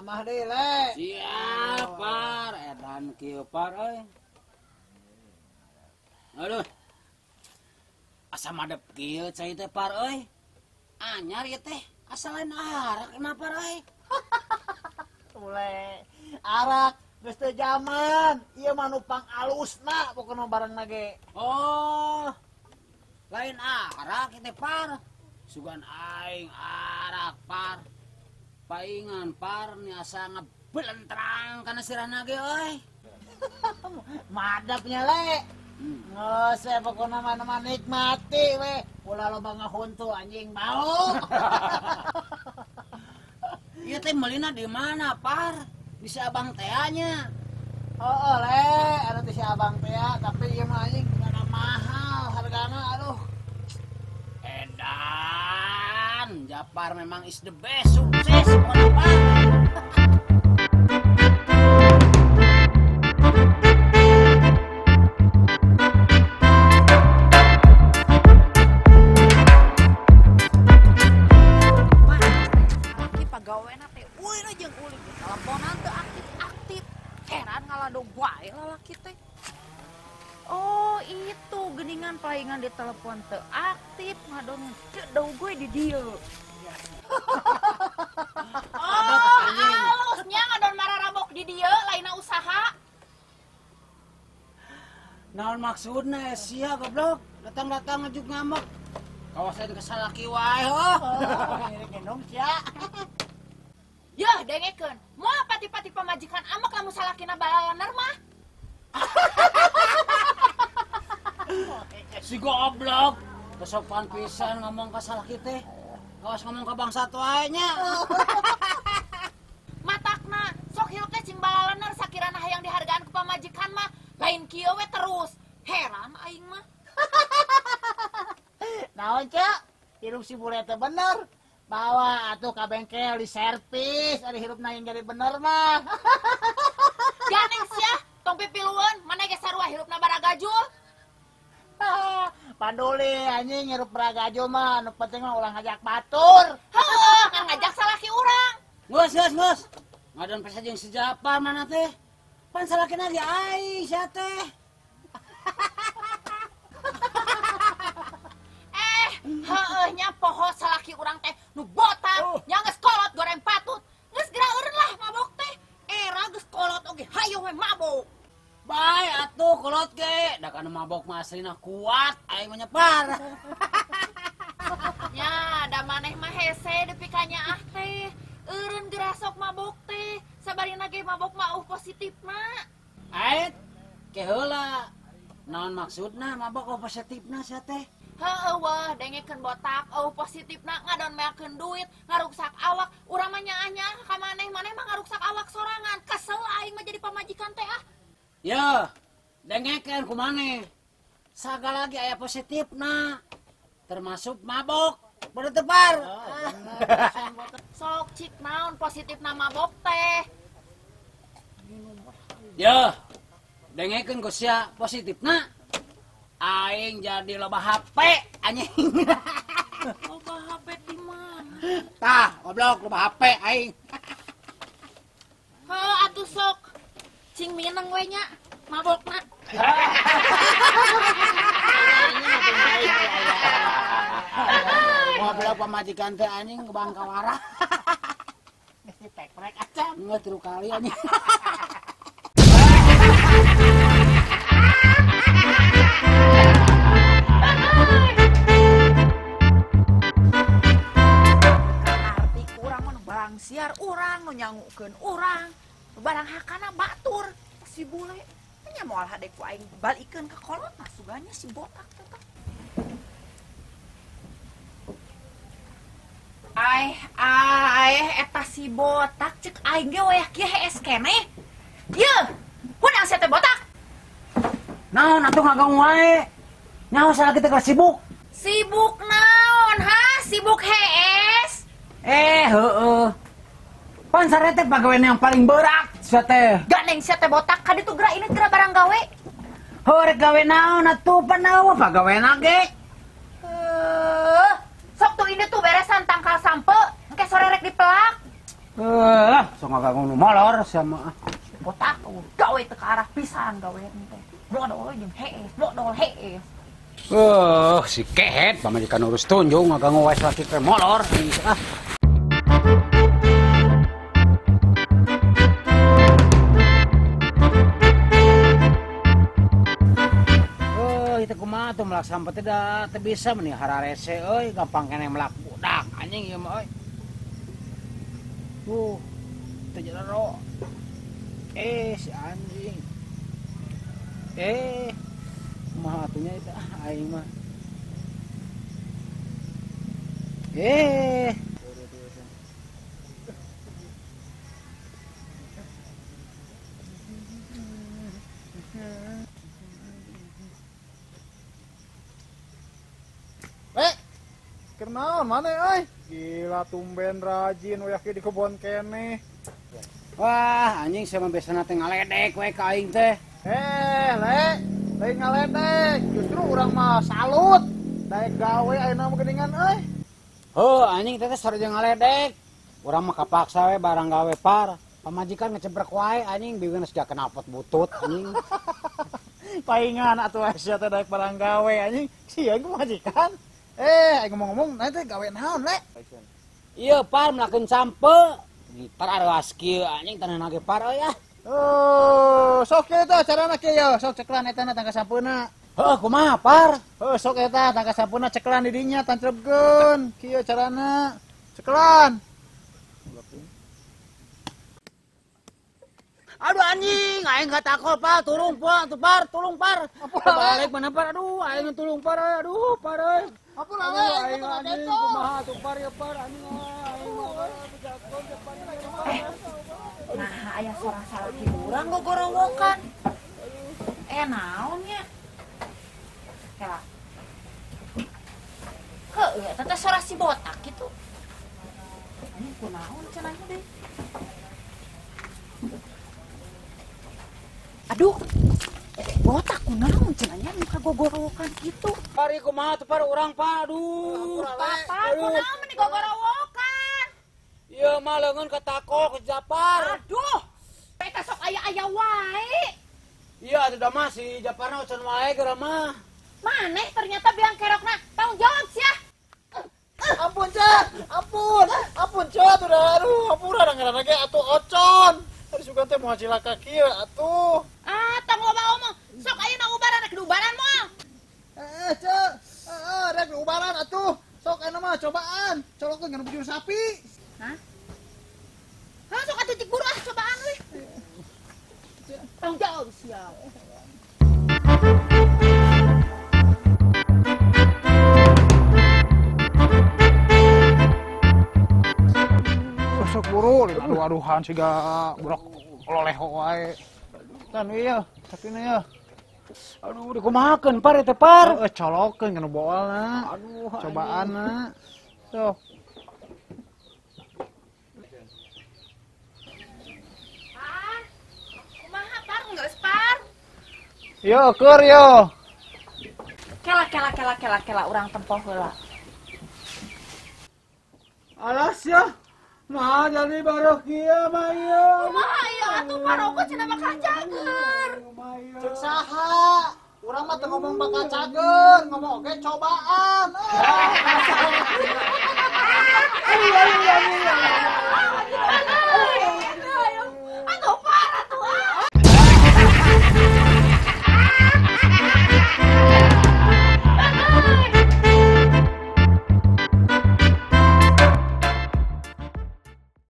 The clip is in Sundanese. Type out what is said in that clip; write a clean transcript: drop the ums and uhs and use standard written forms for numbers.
Tambah deui le. Siap par, edan kieu par euy. Aduh. Asa madep kieu cai teh par euy. Anyar ieu teh, asa lain arak kenapa par euy? Ule, arak geus teu jaman, ieu mah nu pangalusna pokona barangna ge. Oh. Lain arak ieu teh par. Sugan aing arak par. Paingan par ni asa ngebelentrang kana sirahna ge euy. Madapnya le. Geus we pokona mah nikmati we. Ulah loba ngahuntu anjing bau. Ieu teh meulina di mana par? Di si abang tea nya. Oh, le, anu di si abang tea, tapi ieu mah anjing rada mahal hargana aduh. Edan, Japar memang is the best, sukses pokona par. Palingan di telepon teu aktif ngadon cedau gue di dieu. Oh, alusnya ngadon mararabok di dieu lainna usaha. Naon maksudna sia goblok? Datang-datang ngejuk ngamuk. Kawasan kesalaki wae oh. Gendong sia. Yeuh dengekeun, moal pati-pati pamajikan amek lamun salakina balalener mah. Si goblok, kesopan pisan ngomong ka salaki teh. Kawas ngomong ka bangsa wae nya. Matakna, sok hirup teh cing balalener sakirana hayang dihargaan ku pamajikan mah, lain kieu we terus. Heran aing mah. Naon cek? Hirup si bule teh bener. Bawa atuh ka bengkel di servis, ari hirupna yang jadi bener mah. Ganeng sia, tong pipilueun, maneh ge sarua hirupna baragajul. Paduli anjing ngirup baragajul mah, nu penting mah ulah ngajak batur. Heueuh, ngan ngajak salaki urang. Geus geus geus. Ngadon pesa jeung si Japar mana teh? Pan salakina ge aing sia teh. Heueuh nya poho salaki urang teh nu botak, nya geus kolot goreng patut. Geus geura eureun lah mabok teh. Era geus kolot oge hayoh we mabok. Bae atuh kolot ge, da kana mabok mah aslina kuat aing mah nyepar. Nya da maneh mah hese deui ka nyaah teh. Eureun geura sok mabok teh, sabarina ge mabok mah eueuh positifna. Ait, ke heula. Naon maksudna mabok eueuh positifna sia teh? Heueuh wah, dengekeun botak eueuh positifna ngadon meakeun duit, ngaruksak awak. Urang mah nyaah-nyaah ka maneh, maneh mah ngaruksak awak sorangan. Kesel aing mah jadi pamajikan teh ah. Yo, dengekeun ku maneh. Sagala ge aya positifna. Termasuk mabok, bener teu par? Sok cik naon positifna mabok teh? Yo, dengekeun ku sia positifna. Aing jadi loba HP anjing. Loba HP di mana? Tah, goblok loba HP aing. Heuh atuh sok. Cing mineng we nya mabokna. Goblok pamajikan teh anjing ngebangkawara. Geus dipekrek acan. Geus 3 kali anjing. Arti kurang mah barang siar urang nu nyangukeun urang. Barang hakana batur si bule. Nya moal hade ku aing balikeun ka kolot mah suganya si botak teh. Aeh, aeh eta si botak cek aing ge wayah kieu hees keneh. Yeuh, hudang sia teh botak. Naon atuh ngaganggu wae. Nyaho salaki teh sibuk. Sibuk naon, ha? Sibuk hees? Heueuh. Pan sare teh pagawean yang paling berat sia teh. Gandeng sia teh botak ka ditu geura ini geura barang gawe. Heuh rek gawe naon atuh pan eueuh pagawean ge. Heuh, sok tuh ini tuh beresan tangkal sampe, engke sore rek dipelak. Heuh, sok Tong ngaganggu nu molor sia mah. Botak gawe teu ka arah pisan gawe teh. Modol jeung hees, modol hees. Si kehet pamajikan urus tunjung ngaganggu wae salaki teh molor ah. Itu kumaha tuh melak sampah teh da teu bisa meni hararese euy gampang keneh melak budak anjing ieu mah euy. Tuh teu jero. Si anjing. Kumaha atunya itu aing mah. Kenaon mana euy? Gila tumben rajin we di kebon keneh. Wah, anjing sia mah biasana teh ngaledek we ka aing teh. Le, lain ngaledek. Justru urang mah salut. Daek gawe ayeuna mah geuningan euy. Heuh, anjing teh sarua jeung ngaledek. Urang mah kapaksa we barang gawe par. Pamajikan ngecebrek wae anjing biwina siga knalpot butut anjing. Paingan atuh sia teh daek barang gawe anjing. Sieun ku pamajikan. Ngomong-ngomong, nanti gawe naon, Le? Iya, par melakukan sampe. Par arwas kieu anjing tanah nage par euy ah. Oh, sok kieu tah carana kieu ya, sok ceklan eta na tangka sampeuna. Heuh, kumaha par? Heuh, sok eta tangka sampeuna ceklan di dinya tancrebkeun. Kieu carana. Ceklan. Aduh anjing, aing gak takol par, turun par, tuh par, tulung par. Balik mana par? Aduh, aing tulung par, aduh par euy. Ampun aing anjing kumaha tuh par ya par anjing aing mah. Nah, aya sorang salaki urang gogorowokan. Naon nya? Kela. Heueuh, eta teh sora si botak kitu. Anjing kunaon cenah deui. Aduh, botak kunaon cenah nya muka gogorowokan kitu. Par ieu kumaha tuh par urang par aduh. Par kunaon meni gogorowokan? Ieu mah leungeun katakol ku Japar. Aduh, eta sok aya-aya wae. Iya atuh da mah si Japarna ocan wae geura mah. Maneh ternyata biang kerokna tanggung jawab sia. Ampun, Cak. Ampun. Ampun, Cak. Udah aduh, ampura da ngaranna ge atuh ocon. Tadi sugan teh moal cilaka kieu atuh. Ah, tong loba omong. Sok ayeuna ubaran rek diubaran moal. Cek. Rek diubaran atuh. Sok ayeuna mah cobaan. Colokeun kana bujur sapi. Hah? Hah, sok atuh cik buru ah cobaan we. Tanggung jawab sia. Sok buru, aduh-aduhan siga budak loleho wae. Tan ieu, sapina ieu. Aduh, dikumahakeun par eta par. Heeh, colokeun kana boolna. Aduh, cobaanna. Sok. Par. Kumaha par geus par? Yo, keur yo. Kela kela kela kela kela urang tempoh heula. Alas ya. Nah, jadi baru kieu mah ieu. Kumaha ieu atuh paroko cenah bakal cager. Ceuk saha? Urang mah teu ngomong bakal cager, ngomong oge cobaan.